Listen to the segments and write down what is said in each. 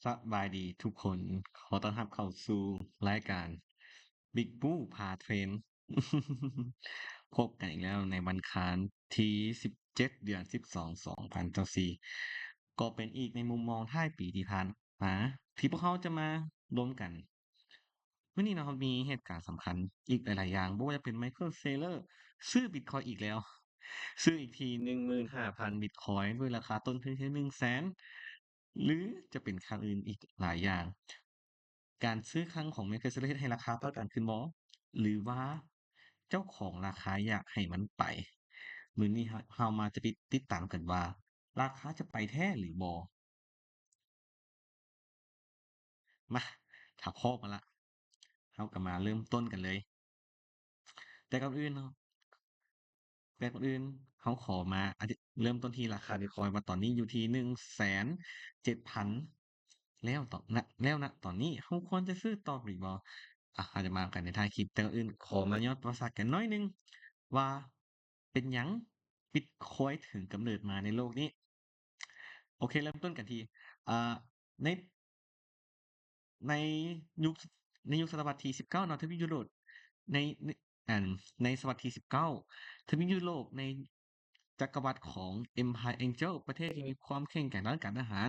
ສະບາຍດີທຸກຄົນ, ຂໍຕ້ອນຮັບເຂົ້າສູ່ລາຍການ Big Blue ພາເທຣນ ພົບກັນອີກແລ້ວໃນວັນອັງຄານທີສິບເຈັດ ເດືອນສິບສອງ ສອງພັນຊາວສີ່ ກໍເປັນອີກໃນມຸມມອງທ້າຍປີທີ່ຜ່ານມາ ທີ່ພວກເຮົາຈະມາລົມກັນ. ມື້ນີ້ເນາະ ເຮົາມີເຫດການສຳຄັນອີກຫຼາຍໆຢ່າງ, ບໍ່ວ່າຈະເປັນ Michael Saylor ຊື້ Bitcoin ອີກແລ້ວ, ຊື້ອີກທີ ໜຶ່ງໝື່ນຫ້າພັນ Bitcoin ດ້ວຍລາຄາຕົ້ນທຶນທີ່ ໜຶ່ງແສນ ຫຼືຈະເປັນຄັ້ງອື່ນອີກຫຼາຍຢ່າງ. ການຊື້ຄັ້ງຂອງ Michael Saylor ເຮັດໃຫ້ລາຄາປະກັນຂຶ້ນບໍ່ ຫຼືວ່າເຈົ້າຂອງລາຄາຢາກໃຫ້ມັນໄປ? ມື້ນີ້ເຮົາ ເຮົາມາຈະໄປຕິດຕາມກັນວ່າ ລາຄາຈະໄປແທ້ຫຼືບໍ່? ມາ ຖ້າພ້ອມແລ້ວລະ ເຮົາກໍມາເລີ່ມຕົ້ນກັນເລີຍ. ແຕ່ກ່ອນອື່ນເນາະ ແຕ່ກ່ອນອື່ນເຮົາຂໍມາອະທິ ເລີ່ມຕົ້ນທີ່ລາຄາ Bitcoin ວ່າຕອນນີ້ຢູ່ທີ່ ໜຶ່ງແສນເຈັດພັນ ແລ້ວຕອນ ນະ ແລ້ວນະຕອນນີ້ ເຮົາຄວນຈະຊື້ຕໍ່ຫຼືບໍ່? ອາ ເຮົາຈະມາກັນໃນທ້າຍຄລິບ. ແຕ່ກ່ອນອື່ນຂໍມາຍ້ອນປະຫວັດສາດກັນໜ້ອຍໜຶ່ງ ວ່າເປັນຫຍັງ Bitcoin ເຖິງກຳເນີດມາໃນໂລກນີ້. ໂອເຄ ເລີ່ມຕົ້ນກັນທີ່ ອາ ໃນ ໃນຍຸກ ໃນຍຸກສະຕະວັດທີສິບເກົ້າເນາະ ທະວີບຢູໂຣບ ໃນ ໃນ ອັນ ໃນສະຕະວັດທີສິບເກົ້າ ທະວີບຢູໂຣບ ໃນຈັກກະວັດຂອງ Empire Angel ປະເທດທີ່ມີຄວາມແຂງແກ່ງທາງດ້ານການທະຫານ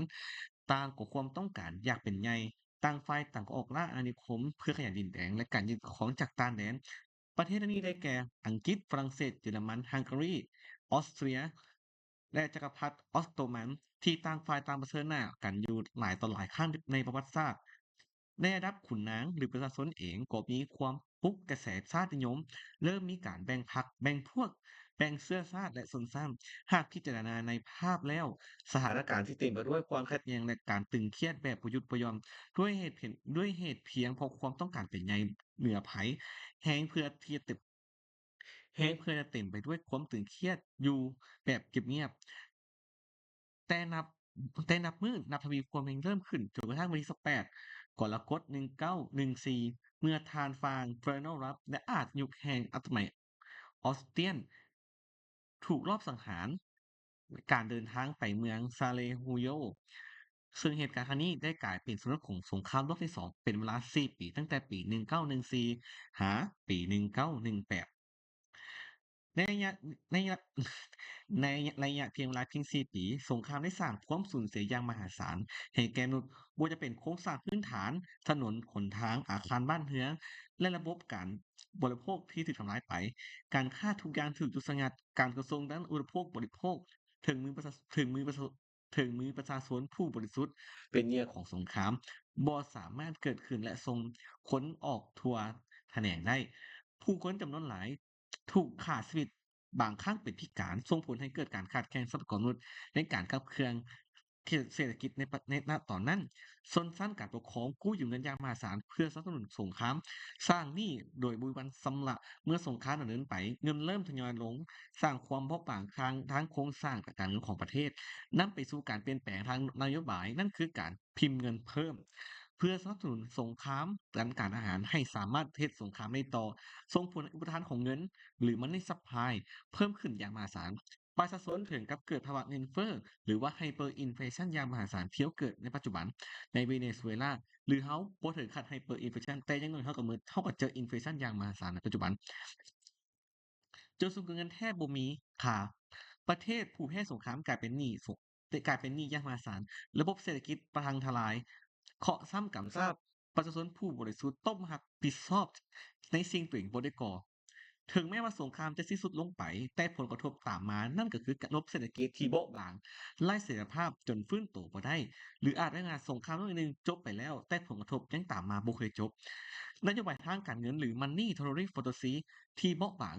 ຕ່າງກໍຄວາມຕ້ອງການຢາກເປັນໃຫຍ່, ຕ່າງຝ່າຍຕ່າງກໍອອກລ່າອານານິຄົມເພື່ອຂະຫຍາຍດິນແດນ ແລະ ການຍຶດຄອງຈາກຕ່າງແດນ. ປະເທດເຫຼົ່ານີ້ໄດ້ແກ່ ອັງກິດ, ຝຣັ່ງເສດ, ເຢຍລະມັນ, ຮັງກາຣີ, ອອສເຕຣຍ ແລະ ຈັກກະພັດອອດໂຕມັນ ທີ່ຕ່າງຝ່າຍຕ່າງປະເຊີນໜ້າກັນຢູ່ຫຼາຍຕໍ່ຫຼາຍຄັ້ງໃນປະຫວັດສາດ. ໃນລະດັບຂຸນນາງ ຫຼື ປະຊາຊົນເອງກໍມີຄວາມປຸກກະແສຊາດນິຍົມ, ເລີ່ມມີການແບ່ງພັກ, ແບ່ງພວກ, ແບ່ງເຊື້ອຊາດ ແລະ ຊົນຊັ້ນ. ຫາກພິຈາລະນາໃນພາບແລ້ວ, ສະຖານະການທີ່ເຕັມໄປດ້ວຍຄວາມຂັດແຍ່ງ ແລະ ການຕຶງຄຽດແບບບໍ່ຢຸດບໍ່ຢ່ອນ ດ້ວຍເຫດພຽງ ດ້ວຍເຫດພຽງເພາະຄວາມຕ້ອງການເປັນໃຫຍ່ເໜືອໄພ ແຮງເພື່ອທີ່ຈະເຕັມ ແຮງເພື່ອຈະເຕັມໄປດ້ວຍຄວາມຕຶງຄຽດຢູ່ແບບເກັບງຽບ. ແຕ່ນັບ ແຕ່ນັບມື້ນັບທະວີຄວາມແຮງເພີ່ມຂຶ້ນ ຈົນກະທັ້ງວັນທີຊາວແປດ ກໍລະກົດ ໜຶ່ງເກົ້າໜຶ່ງສີ່ ເມື່ອທ່ານຟາງ Bernard Rupp ໄດ້ອາດຍຸກແຫ່ງອັດຕະໄໝ Augustan ຖືກລອບສັງຫານ ການເດີນທາງໄປເມືອງ Sarajevo ເຊິ່ງເຫດການຄັ້ງນີ້ໄດ້ກາຍເປັນສ່ວນໜຶ່ງຂອງສົງຄາມໂລກທີສອງ ເປັນເວລາສີ່ປີ ຕັ້ງແຕ່ປີໜຶ່ງເກົ້າໜຶ່ງສີ່ ຫາປີໜຶ່ງເກົ້າໜຶ່ງແປດ. ໃນໄລຍະ ໃນໄລຍະ ໃນໄລຍະພຽງເວລາພຽງສີ່ປີ, ສົງຄາມໄດ້ສ້າງຄວາມສູນເສຍຢ່າງມະຫາສານໃຫ້ແກ່ມະນຸດ, ບໍ່ວ່າຈະເປັນໂຄງສ້າງພື້ນຖານ, ຖະໜົນຫົນທາງ, ອາຄານບ້ານເຮືອນ ແລະ ລະບົບການບໍລິໂພກທີ່ຖືກທຳລາຍໄປ, ການຄ້າທຸກຢ່າງຖືກຢຸດຊະງັດ, ການຂົນສົ່ງດ້ານອຸປະໂພກບໍລິໂພກເຖິງມືປະຊາ ເຖິງມືປະຊາ ເຖິງມືປະຊາຊົນຜູ້ບໍລິສຸດເປັນເຫຍື່ອຂອງສົງຄາມ ບໍ່ສາມາດເກີດຂຶ້ນ ແລະ ສົ່ງຄົນອອກທົ່ວຂະແໜງໄດ້. ຜູ້ຄົນຈຳນວນຫຼາຍຖືກຂາດຊີວິດ, ບາງຄັ້ງເປັນພິການ, ສົ່ງຜົນໃຫ້ເກີດການຂາດແຄນຊັບພະຍາກອນມະນຸດໃນການຂັບເຄື່ອນເສດຖະກິດໃນປະ ໃນ ນະ ຕອນນັ້ນ. ຊົນຊັ້ນການປົກຄອງກູ້ຢືມເງິນຢ່າງມະຫາສານເພື່ອສະໜັບສະໜູນສົງຄາມສ້າງໜີ້ໂດຍບໍ່ມີວັນຊຳລະ. ເມື່ອສົງຄາມດຳເນີນໄປ, ເງິນເລີ່ມທະຍອຍລົງ, ສ້າງຄວາມບອບບາງທາງ ທາງໂຄງສ້າງການເງິນຂອງປະເທດ, ນຳໄປສູ່ການປ່ຽນແປງທາງນະໂຍບາຍ, ນັ້ນຄືການພິມເງິນເພີ່ມ ເພື່ອສະໜັບສະໜູນສົງຄາມທາງການທະຫານໃຫ້ສາມາດເຮັດສົງຄາມໄດ້ຕໍ່, ສົ່ງຜົນໃຫ້ອຸປະທານຂອງເງິນ ຫຼື Money Supply ເພີ່ມຂຶ້ນຢ່າງມະຫາສານ. ປະຊາຊົນເຖິງກັບເກີດພາວະເງິນເຟີ້ ຫຼືວ່າ Hyperinflation ຢ່າງມະຫາສານທີ່ເກີດໃນປັດຈຸບັນໃນເວເນຊູເອລາ, ຫຼືເຮົາບໍ່ເຖິງຂັ້ນ Hyperinflation ແຕ່ຢ່າງໜ້ອຍເຮົາກໍເໝີ ເຮົາກໍເຈີ Inflation ຢ່າງມະຫາສານໃນປັດຈຸບັນ. ຈົນສູນເກີນເງິນແທບບໍ່ມີຄ່າ. ປະເທດຜູ້ແພ້ສົງຄາມກາຍເປັນໜີ້ສົງ ກາຍເປັນໜີ້ຢ່າງມະຫາສານ. ລະບົບເສດຖະກິດພັງທະລາຍ. ເຄາະຊ້ຳກຳຊາບ, ປະຊາຊົນຜູ້ບໍລິສຸດຕ້ອງຮັບຜິດຊອບໃນສິ່ງຕົວເອງບໍ່ໄດ້ກໍ່. ເຖິງແມ້ວ່າສົງຄາມຈະສິ້ນສຸດລົງໄປ, ແຕ່ຜົນກະທົບຕາມມານັ້ນກໍຄືລະບົບເສດຖະກິດທີ່ເບາະບາງ, ໄຮ້ສະຖຽນລະພາບ, ຈົນຟື້ນໂຕບໍ່ໄດ້ ຫຼື ອາດໄດ້ວ່າສົງຄາມຄັ້ງທີໜຶ່ງຈົບໄປແລ້ວ, ແຕ່ຜົນກະທົບຍັງຕາມມາບໍ່ເຄີຍຈົບ. ນະໂຍບາຍທາງການເງິນ ຫຼື Monetary Policy ທີ່ເບາະບາງ,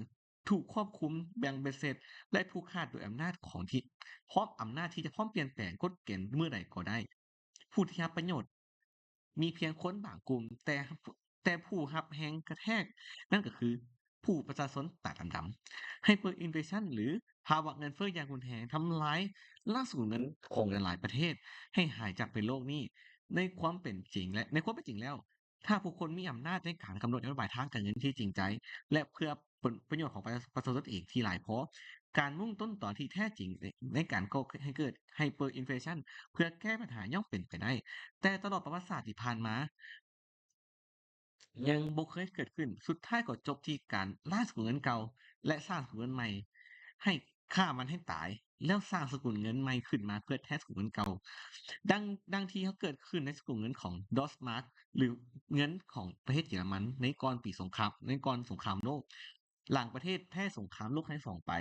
ຖືກຄວບຄຸມຢ່າງເບັດເສັດ ແລະ ຜູກຂາດໂດຍອຳນາດຂອງທີ່ ພ້ອມອຳນາດທີ່ຈະພ້ອມປ່ຽນແປງກົດເກນເມື່ອໃດກໍໄດ້. ຜູ້ທີ່ຮັບປະໂຫຍດມີພຽງຄົນບາງກຸ່ມ, ແຕ່ ແຕ່ຜູ້ຮັບແຮງກະແທກນັ້ນກໍຄືຜູ້ປະຊາຊົນຕາດຳໆ. Hyperinflation ຫຼື ພາວະເງິນເຟີ້ຢ່າງຮຸນແຮງທຳລາຍລາກສູນເງິນຂອງຫຼາຍໆປະເທດໃຫ້ຫາຍຈາກໃບໂລກນີ້. ໃນຄວາມເປັນຈິງ ແລະ ໃນຄວາມເປັນຈິງແລ້ວ, ຖ້າຜູ້ຄົນມີອຳນາດໃນການກຳນົດນະໂຍບາຍທາງການເງິນທີ່ຈິງໃຈ ແລະ ເພື່ອຜົນປະໂຫຍດຂອງປະຊາ ປະຊາຊົນເອງທີ່ຫຼາຍພໍ, ການມຸ່ງຕົ້ນຕອນທີ່ແທ້ຈິງໃນ ໃນການກໍ່ໃຫ້ເກີດ hyperinflation ເພື່ອແກ້ບັນຫາຍ່ອມເປັນໄປໄດ້, ແຕ່ຕະຫຼອດປະຫວັດສາດທີ່ຜ່ານມາ ຍັງບໍ່ເຄີຍເກີດຂຶ້ນ, ສຸດທ້າຍກໍຈົບທີ່ການລ້າງສະກຸນເງິນເກົ່າ ແລະ ສ້າງສະກຸນເງິນໃໝ່ ໃຫ້ຂ້າມັນໃຫ້ຕາຍ, ແລ້ວສ້າງສະກຸນເງິນໃໝ່ຂຶ້ນມາເພື່ອແທນສະກຸນເງິນເກົ່າ. ດັ່ງ ດັ່ງທີ່ເກີດຂຶ້ນໃນສະກຸນເງິນຂອງ Deutschmark ຫຼື ເງິນຂອງປະເທດເຢຍລະມັນໃນກ່ອນປີສົງຄາມ ໃນກ່ອນສົງຄາມໂລກ, ຫຼັງປະເທດແພ້ສົງຄາມໂລກຄັ້ງທີສອງໄປ.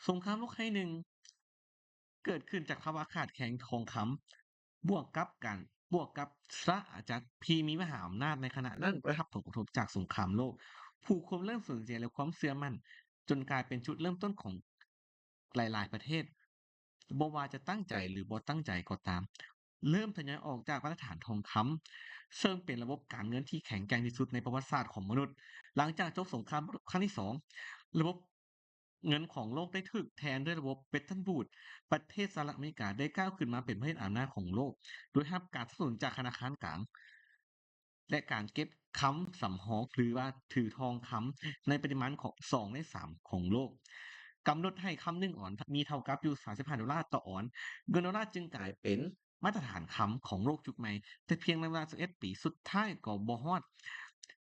ສົງຄາມໂລກຄັ້ງທີໜຶ່ງ ເກີດຂຶ້ນຈາກພາວະຂາດແຄນທອງຄຳ ບວກກັບການ ບວກກັບຊະອານາຈັກທີ່ມີມະຫາອຳນາດໃນຂະນະນັ້ນໄດ້ຮັບຜົນກະທົບຈາກສົງຄາມໂລກ. ຜູ້ຄົນເລີ່ມສູນເສຍແລະຄວາມເຊື່ອໝັ້ນ, ຈົນກາຍເປັນຈຸດເລີ່ມຕົ້ນຂອງຫຼາຍໆປະເທດ, ບໍ່ວ່າຈະຕັ້ງໃຈ ຫຼື ບໍ່ຕັ້ງໃຈກໍຕາມ, ເລີ່ມທະຍອຍອອກຈາກມາດຕະຖານທອງຄຳ, ເຊິ່ງເປັນລະບົບການເງິນທີ່ແຂງແກ່ງທີ່ສຸດໃນປະຫວັດສາດຂອງມະນຸດ. ຫຼັງຈາກຈົບສົງຄາມໂລກຄັ້ງທີສອງ, ລະບົບເງິນຂອງໂລກໄດ້ຖືກແທນດ້ວຍລະບົບ Bretton Woods. ປະເທດສະຫະລັດອາເມລິກາໄດ້ກ້າວຂຶ້ນມາເປັນປະເທດອຳນາດຂອງໂລກ, ໂດຍຮັບການສະໜັບສະໜູນຈາກທະນາຄານກາງ ແລະ ການເກັບຄຳສຳຮອງ ຫຼືວ່າຖືທອງຄຳໃນປະລິມານຂອງສອງໃນສາມຂອງໂລກ, ກຳນົດໃຫ້ຄຳໜຶ່ງອອນມີເທົ່າກັບຢູ່ສາມສິບຫ້າໂດລາຕໍ່ອອນ. ເງິນໂດລາຈຶ່ງກາຍເປັນມາດຕະຖານຄຳຂອງໂລກຍຸກໃໝ່, ແຕ່ພຽງໃນເວລາສິບເອັດປີສຸດທ້າຍກໍບໍ່ຮອດ,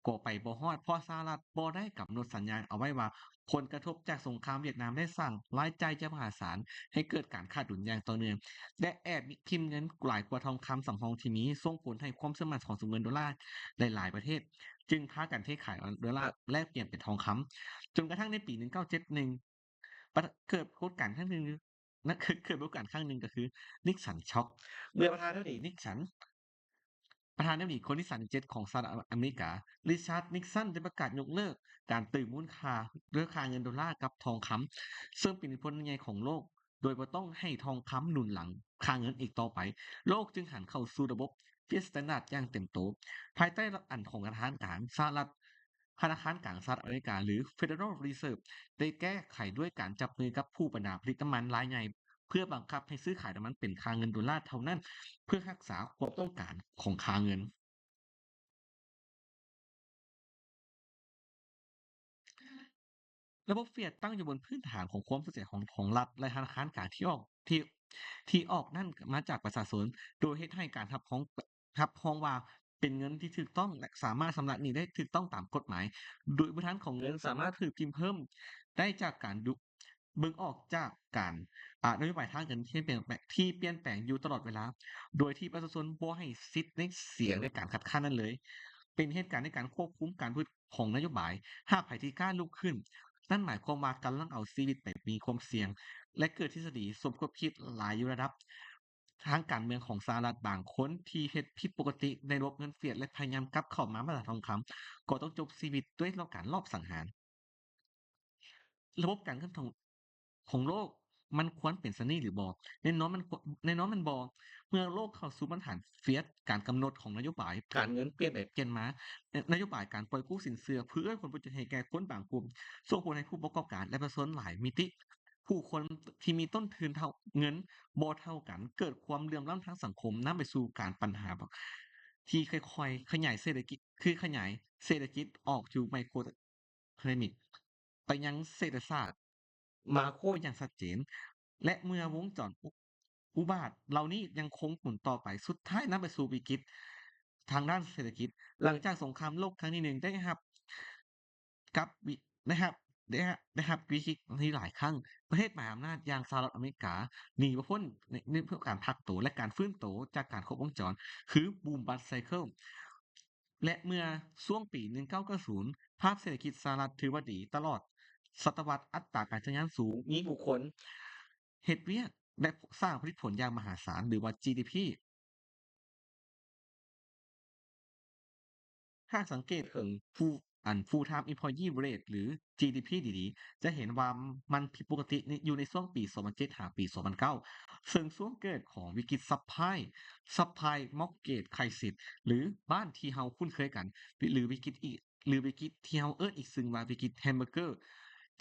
ກໍໄປບໍ່ຮອດ, ເພາະສະຫະລັດບໍ່ໄດ້ກຳນົດສັນຍາເອົາໄວ້ວ່າ ຜົນກະທົບຈາກສົງຄາມຫວຽດນາມໄດ້ສ້າງລາຍຈ່າຍຢ່າງມະຫາສານໃຫ້ເກີດການຂາດດຸນຢ່າງຕໍ່ເນື່ອງ ແລະ ແອບຖິ້ມເງິນຫຼາຍກວ່າທອງຄຳສຳຮອງທີ່ມີ, ສົ່ງຜົນໃຫ້ຄວາມເຊື່ອໝັ້ນຂອງສະກຸນເງິນໂດລາຫຼາຍໆປະເທດ ຈຶ່ງພາກັນເທຂາຍໂດລາແລກປ່ຽນເປັນທອງຄຳ, ຈົນກະທັ້ງໃນປີໜຶ່ງເກົ້າເຈັດໜຶ່ງ ປະ ເກີດປາກົດການຄັ້ງໜຶ່ງ ນັ້ນຄື ເກີດປາກົດການຄັ້ງໜຶ່ງ ກໍຄື Nixon Shock ເມື່ອປະທານາທິບໍດີ Nixon ປະທານາທິບໍດີຄົນທີສາມສິບເຈັດຂອງສະຫະລັດອາເມລິກາ Richard Nixon ໄດ້ປະກາດຍົກເລີກການຕຶງມູນຄ່າ ເຫຼືອຄ່າເງິນໂດລາກັບທອງຄຳ ເຊິ່ງເປັນອິດທິພົນໃຫຍ່ຂອງໂລກ ໂດຍບໍ່ຕ້ອງໃຫ້ທອງຄຳໜູນຫຼັງຄ່າເງິນອີກຕໍ່ໄປ. ໂລກຈຶ່ງຫັນເຂົ້າສູ່ລະບົບ Fiat Standard ຢ່າງເຕັມໂຕ. ພາຍໃຕ້ລັດອັນຂອງທະນາຄານກາງສະຫະລັດ, ທະນາຄານກາງສະຫະລັດອາເມລິກາ ຫຼື Federal Reserve ໄດ້ແກ້ໄຂດ້ວຍການຈັບມືກັບຜູ້ບັນດາຜະລິດນ້ຳມັນລາຍໃຫຍ່ ເພື່ອບັງຄັບໃຫ້ຊື້ຂາຍນ້ຳມັນເປັນຄ່າເງິນໂດລາເທົ່ານັ້ນ ເພື່ອຮັກສາຄວາມຕ້ອງການຂອງຄ່າເງິນ. ລະບົບ Fiat ຕັ້ງຢູ່ບົນພື້ນຖານຂອງຄວາມເຊື່ອໃຈຂອງ ຂອງລັດ ແລະ ທະນາຄານກາງທີ່ອອກ ທີ່ ທີ່ອອກນັ້ນມາຈາກປະຊາຊົນ, ໂດຍເຮັດໃຫ້ການຮັບຮອງ ຮັບຮອງວ່າເປັນເງິນທີ່ຖືກຕ້ອງ ແລະ ສາມາດຊຳລະໜີ້ໄດ້ຖືກຕ້ອງຕາມກົດໝາຍ, ໂດຍບັນຫາຂອງເງິນສາມາດຖືກພິມເພີ່ມໄດ້ຈາກການດູ ເບິ່ງອອກຈາກການ ອາ ນະໂຍບາຍທາງການເງິນທີ່ປ່ຽນແປງ ທີ່ປ່ຽນແປງຢູ່ຕະຫຼອດເວລາ, ໂດຍທີ່ປະຊາຊົນບໍ່ໃຫ້ສິດໃນສຽງໃນການຄັດຄ້ານນັ້ນເລີຍ. ເປັນເຫດການໃນການຄວບຄຸມການປະພຶດຂອງນະໂຍບາຍ. ຫາກໃຜທີ່ກ້າລຸກຂຶ້ນ, ນັ້ນໝາຍຄວາມວ່າກຳລັງເອົາຊີວິດໄປມີຄວາມສ່ຽງ ແລະ ເກີດທິດສະດີສົມຄົບຄິດຫຼາຍຢູ່ລະດັບທາງການເມືອງຂອງສະຫະລັດ. ບາງຄົນທີ່ເຮັດຜິດປົກກະຕິໃນລະບົບເງິນ Fiat ແລະ ພະຍາຍາມກັບເຂົ້າມາມາດຕະຖານທອງຄຳ ກໍຕ້ອງຈົບຊີວິດດ້ວຍການລອບສັງຫານ. ລະບົບການເງິນຂອງ ຂອງໂລກມັນຄວນເປັນເຊັ່ນນີ້ຫຼືບໍ່? ແນ່ນອນມັນ ແນ່ນອນມັນບໍ່. ເມື່ອໂລກເຂົ້າສູ່ມາດຕະຖານ Fiat ການກຳນົດຂອງນະໂຍບາຍການເງິນປ່ຽນໄປປ່ຽນມາ, ນະໂຍບາຍການປ່ອຍກູ້ສິນເຊື່ອເພື່ອເອື້ອຜົນປະໂຫຍດໃຫ້ແກ່ຄົນບາງກຸ່ມ ສົ່ງຜົນໃຫ້ຜູ້ປະກອບການ ແລະ ປະຊາຊົນຫຼາຍມິຕິ, ຜູ້ຄົນທີ່ມີຕົ້ນທຶນເທົ່າ ເງິນບໍ່ເທົ່າກັນ, ເກີດຄວາມເຫຼື່ອມລ້ຳທາງສັງຄົມ, ນຳໄປສູ່ການ ບັນຫາທີ່ຄ່ອຍໆຂະຫຍາຍເສດຖະກິດ ຄືຂະຫຍາຍເສດຖະກິດອອກຢູ່ໄມໂຄຣ ເອໂຄໂນມິກ ໄປຍັງເສດຖະສາດມາໂຄຢ່າງຊັດເຈນ ແລະ ເມື່ອວົງຈອນອຸ ອຸບາດເຫຼົ່ານີ້ຍັງຄົງໝູນຕໍ່ໄປ, ສຸດທ້າຍນຳໄປສູ່ວິກິດທາງດ້ານເສດຖະກິດ. ຫຼັງຈາກສົງຄາມໂລກຄັ້ງທີໜຶ່ງ ໄດ້ຮັບກັບວິ ໄດ້ຮັບ ໄດ້ຮັບ ໄດ້ຮັບວິກິດທີ່ຫຼາຍຄັ້ງ, ປະເທດມະຫາອຳນາດຢ່າງສະຫະລັດອາເມລິກາໜີບໍ່ພົ້ນໃນ ໃນການພັກໂຕ ແລະ ການຟື້ນໂຕຈາກການຄົບວົງຈອນ ຄື Boom Bust Cycle. ແລະ ເມື່ອຊ່ວງປີໜຶ່ງເກົ້າເກົ້າສູນ ພາບເສດຖະກິດສະຫະລັດຖືວ່າດີຕະຫຼອດສະຕະວັດ, ອັດຕາການຈ້າງງານສູງ, ມີຜູ້ຄົນເຮັດວຽກ ແລະ ສ້າງຜະລິດຜົນຢ່າງມະຫາສານ ຫຼືວ່າ GDP. ຫາກສັງເກດເຖິງ Full ອັນ Full Time Employee Rate ຫຼື GDP ດີໆ ຈະເຫັນວ່າມັນຜິດປົກກະຕິໃນ ຢູ່ໃນຊ່ວງປີສອງພັນເຈັດຫາປີສອງພັນເກົ້າ ເຊິ່ງຊ່ວງເກີດຂອງວິກິດ Subprime Subprime Mortgage Crisis ຫຼື ບ້ານທີ່ເຮົາຄຸ້ນເຄີຍກັນ ຫຼື ວິກິດອີກ ຫຼື ວິກິດທີ່ເຮົາເອີ້ນອີກຊື່ວ່າວິກິດ Hamburger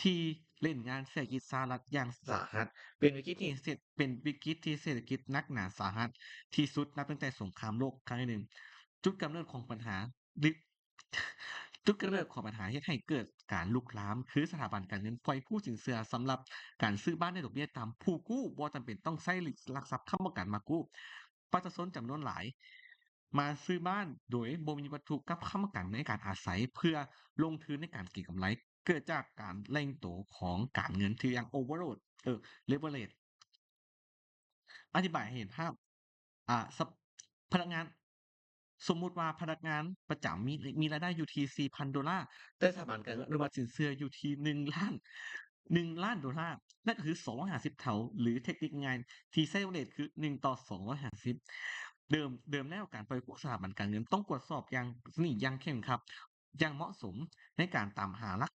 ທີ່ຫຼິ້ນງານເສດຖະກິດສະຫະລັດຢ່າງສາຫັດ, ເປັນວິກິດທີ່ເສດ ເປັນວິກິດທີ່ເສດຖະກິດໜັກໜາສາຫັດທີ່ສຸດນັບຕັ້ງແຕ່ສົງຄາມໂລກຄັ້ງທີໜຶ່ງ. ຈຸດກຳເນີດຂອງບັນຫາ ຫຼື ຈຸດກຳເນີດຂອງບັນຫາເຮັດໃຫ້ເກີດການລຸກລາມ ຄືສະຖາບັນການເງິນປ່ອຍກູ້ສິນເຊື່ອສຳລັບການຊື້ບ້ານດ້ວຍດອກເບ້ຍຕ່ຳ, ຜູ້ກູ້ບໍ່ຈຳເປັນຕ້ອງໃຊ້ຫຼັກຊັບຄ້ຳປະກັນມາກູ້. ປະຊາຊົນຈຳນວນຫຼາຍມາຊື້ບ້ານໂດຍບໍ່ມີວັດຖຸກັບຄ້ຳປະກັນໃນການອາໄສ ເພື່ອລົງທຶນໃນການເກັງກຳໄລ ເກີດຈາກການແຫຼງໂຕຂອງການເງິນທີ່ຍັງ overload ເອີ leverage. ອະທິບາຍໃຫ້ເຫັນພາບ ອາ ສະ ພະນັກງານ ສົມມຸດວ່າພະນັກງານປະຈຳມີ ມີລາຍໄດ້ຢູ່ທີ່ສີ່ພັນໂດລາ, ແຕ່ສະຖາບັນການເງິນອະນຸມັດສິນເຊື່ອຢູ່ທີ່ໜຶ່ງລ້ານ ໜຶ່ງລ້ານໂດລາ, ນັ້ນກໍຄືສອງຮ້ອຍຫ້າສິບເທົ່າ ຫຼື ເທັກນິກງ່າຍທີ່ໃຊ້ເລດຄືໜຶ່ງຕໍ່ສອງຮ້ອຍຫ້າສິບ. ເດີມ ເດີມແລ້ວການປ່ອຍກູ້ສະຖາບັນການເງິນຕ້ອງກວດສອບຢ່າງ ນີ້ຢ່າງເຄັ່ງຄັດ ຢ່າງເໝາະສົມໃນການຕາມຫາຫຼັກ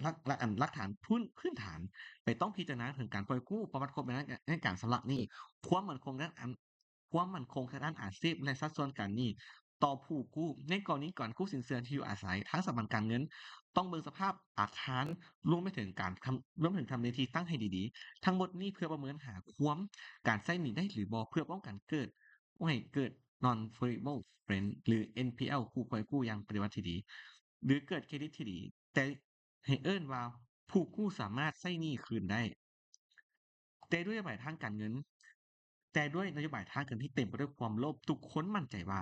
ຫຼັກ ຫຼັກ ອັນ ຫຼັກຖານພື້ນ ພື້ນຖານ ແລະ ຕ້ອງພິຈາລະນາເຖິງການປ່ອຍກູ້, ປະຫວັດຄວາມເປັນມາໃນການຊຳລະໜີ້, ຄວາມໝັ້ນຄົງດ້ານ ອັນ ຄວາມໝັ້ນຄົງທາງດ້ານອາຊີບ ແລະ ສັດສ່ວນການໜີ້ຕໍ່ຜູ້ກູ້. ໃນກໍລະນີການກູ້ສິນເຊື່ອທີ່ຢູ່ອາໄສ, ທາງສະຖາບັນການເງິນຕ້ອງເບິ່ງສະພາບອາຄານ ລວມໄປເຖິງການ ລວມເຖິງທຳເລທີ່ຕັ້ງໃຫ້ດີໆ. ທັງໝົດນີ້ເພື່ອປະເມີນຫາຄວາມ ການໃຊ້ໜີ້ໄດ້ຫຼືບໍ່ ເພື່ອປ້ອງກັນເກີດ ບໍ່ໃຫ້ເກີດ non performing loan ຫຼື ເອັນພີແອລ ຜູ້ປ່ອຍກູ້ຢ່າງປະຕິບັດທີ່ດີ ຫຼື ເກີດເຄຣດິດທີ່ດີ, ແຕ່ໃຫ້ເອີ້ນວ່າຜູ້ກູ້ສາມາດໃຊ້ໜີ້ຄືນໄດ້. ແຕ່ດ້ວຍນະໂຍບາຍທາງການເງິນ ແຕ່ດ້ວຍນະໂຍບາຍທາງການເງິນທີ່ເຕັມໄປດ້ວຍຄວາມໂລບ, ທຸກຄົນໝັ້ນໃຈວ່າ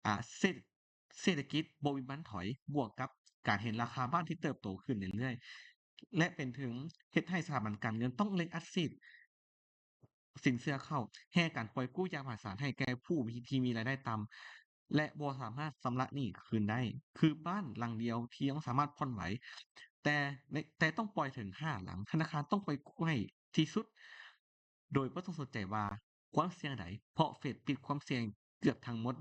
ອາ ເສດ ເສດຖະກິດບໍ່ມີບັ້ນຖອຍ, ບວກກັບການເຫັນລາຄາບ້ານທີ່ເຕີບໂຕຂຶ້ນເລື້ອຍໆ ແລະ ເປັນເຖິງເຮັດໃຫ້ສະຖາບັນການເງິນຕ້ອງເລັ່ງອັດສີດ ສິນເຊື່ອເຂົ້າ, ແຮ່ການປ່ອຍກູ້ຢ່າງມະຫາສານໃຫ້ແກ່ຜູ້ທີ່ມີລາຍໄດ້ຕ່ຳ ແລະ ບໍ່ສາມາດຊຳລະໜີ້ຄືນໄດ້, ຄືບ້ານຫຼັງດຽວທີ່ຍັງສາມາດຜ່ອນໄຫວ, ແຕ່ ແຕ່ຕ້ອງປ່ອຍເຖິງຫ້າຫຼັງ, ທະນາຄານຕ້ອງປ່ອຍກູ້ໃຫ້ທີ່ສຸດ ໂດຍບໍ່ຕ້ອງສົນໃຈວ່າຄວາມສ່ຽງໃດ, ເພາະເຟດປິດຄວາມສ່ຽງເກືອບທັງໝົດ.